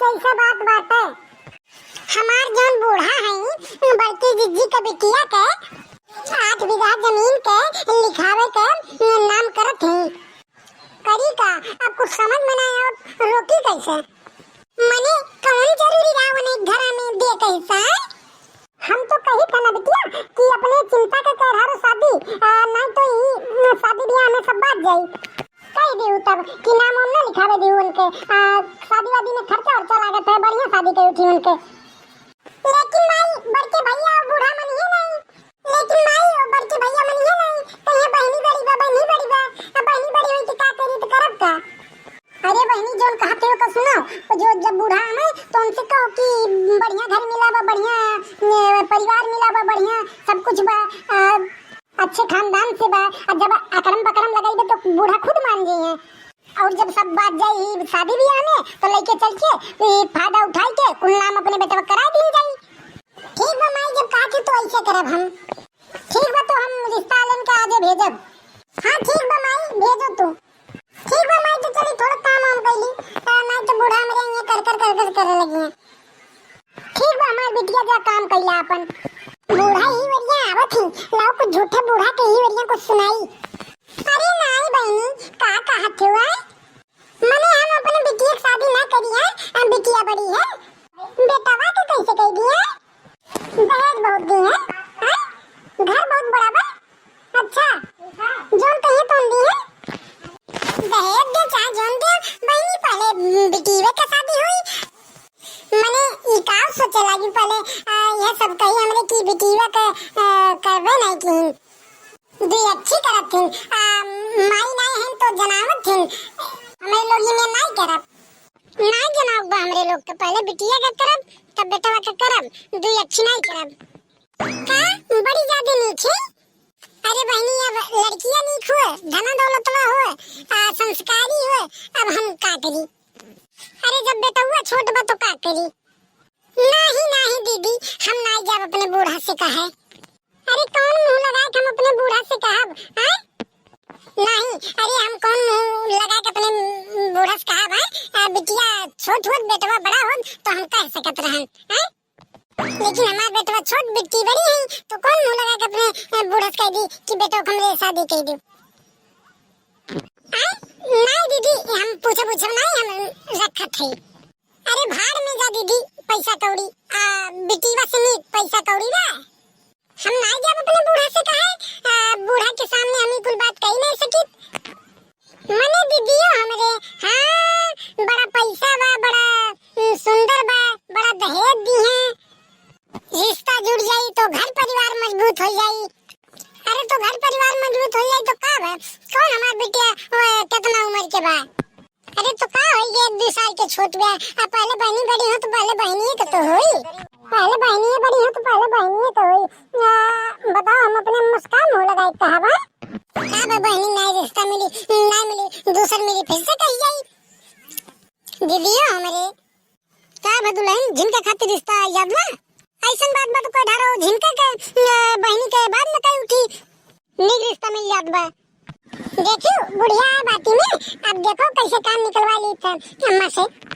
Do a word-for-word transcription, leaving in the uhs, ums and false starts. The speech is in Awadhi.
ऐसा बात बाटे। हमार जौन बूढ़ा है, बड़की जिज्जी के बिटिया के आठ बीघा जमीन के लिखावे के नाम करत है। करी का, अब कुछ समझ में ना आवत, रोकी कैसे? मने कौन जरूरी रहा उन्हें घर में दे कैसा? हम तो कही था ना बिटिया कि अपने चिंता के कर हर शादी, आ, नहीं तो ई, न, शादी ब्याह में सब बात जाई। कह दियो तब कि नाम उम ना लिखावे दियो उनके, आ, शादी वादी में खर्चा उर्चा लागत है, बढ़िया शादी करी थी उनके। लेकिन माई, बड़के भैया और बूढ़ा मन ही नहीं। लेकिन माई, वो बड़के भैया मन ही नहीं, तो ये बहनी बड़ी बा, बहनी बड़ी बा, अब बहनी बड़ी हुई तो का करी, तो करब का? अरे बहनी, जौन कहत है ओका सुनो, वो जो जब बूढ़ा आवे तो उनसे कहो कि बढ़िया घर मिला बा, बढ़िया, ए, परिवार मिला बा, बढ़िया सब कुछ बा, आ, अच्छे खानदान से बा। आ जब अकरम बकरम लगाइबे तो बूढ़ा खुद मान जाइए। और जब सब बात जाई शादी ब्याह में तो लेके चल के ई फायदा उठाई के कुल नाम अपने बेटवा करा दी जाई। ठीक बा माई, जब कहा थी तो ऐसे करब हम। ठीक बा, तो हम रिश्ता वालन के आजे भेजब। हाँ ठीक बा माई, भेजो तू। ठीक बा माई, तो चली थोड़ा काम वाम कैली, आ, नहीं तो बूढ़ा हमरे यहाँ कर कर कर कर करे लगी है। ठीक बा हमार बिटिया, जा काम कैला अपन। बूढ़ा ही वरिया आवत ही, लाओ कुछ झूठे बूढ़ा के ही वरिया कुछ सुनाई। अरे नाई बहनी, का कहत हुआ? मने हम अपने बिटिया के शादी ना करी है, हम बिटिया बड़ी है। बेटवा के कैसे कह दिया? दहेज बहुत दी है, हैं? घर बहुत बड़ा बा। अच्छा, जौन कहिए तौन दी है। दहेज दे चाहे जौन दे, बहनी पहले बिटिया के शादी हुई। मने ई का सोचे लागी पहले, आ, यह सब कही हमरे कि बिटिया के, आ, करबे नहीं की। दुई अच्छी करत थिन, आ, माई नाई हन तो जनावत थिन, हमरे लोग इमे नाई करब। नाई जनाव बा हमरे लोग के, पहले बिटिया के करब, तब बेटवा के करब, दुई अच्छी नाई करब। का बड़ी ज्यादा नीक है? अरे बहनी, अब लड़कियां नीक हुए, धना दौलतवा हुए, आ, संस्कारी हुए, अब हम का करी? अरे जब बेटवा छोट बा तो का करी? नाही, नाही दीदी, हम नाही जाब अपने बूढ़ा से कहे। अरे कौन मुंह लगा के हम अपने बूढ़ा से कहब, हैं? नाही, अरे हम कौन मुंह लगा के अपने बूढ़ा से कहब, हैं? आ, बिटिया छोट होत, बेटवा बड़ा होत, तो हम कह सकत रहन, हैं? लेकिन हमार बेटवा छोट, बिट्टी बड़ी है, तो कौन मुंह लगा के अपने, अ, बूढ़ा से कह दी कि बेटवा को हमरे शादी कह दो? आय? नाही दीदी, हम पूछब, पूछब नाही, हम रखत है। अरे भाड़ में जा दीदी, पैसा कौड़ी, आ, बिटिया से नीक पैसा कौड़ी बा। हम नाही जाब अपने बूढ़ा से कहे, आ, बूढ़ा के सामने हम ई कुल बात कही नहीं सकित। मने दीदियो हमरे, हाँ, बड़ा पैसा बा, बड़ा, उम, सुंदर बा, बड़ा दहेज दी हैं। रिश्ता जुड़ जाई तो घर परिवार मजबूत हो जाई। अरे तो घर परिवार मजबूत हो जाई तो का बा? कौन हमार बिटिया, ओ, कितना उम्र के बा? अरे तो का होई, एक दो साल के छोट बा। आ पहले बहनी बड़ी हो तो पहले बहनी के तो होई। पहले बहनी बड़ी हो तो पहले बहनी के होई। आ, बताओ हम अपने मुस्कान मुंह लगाए कहा बा? का बा बहनी, नाई रिश्ता मिली, नाई मिली, दूसर मिली, फिर से कही जाई। दीदियो हमरे, का बा दुल्हन, झिनका खातिर रिश्ता याद बा? ऐसन बात बा तो कोई ढारो झिनका के, अ, बहनी के बाद में कही उठी, नीक रिश्ता मिल जात बा। देखियो बुढ़िया है बाती में, अब देखो कैसे काम निकलवा ली था अम्मा से।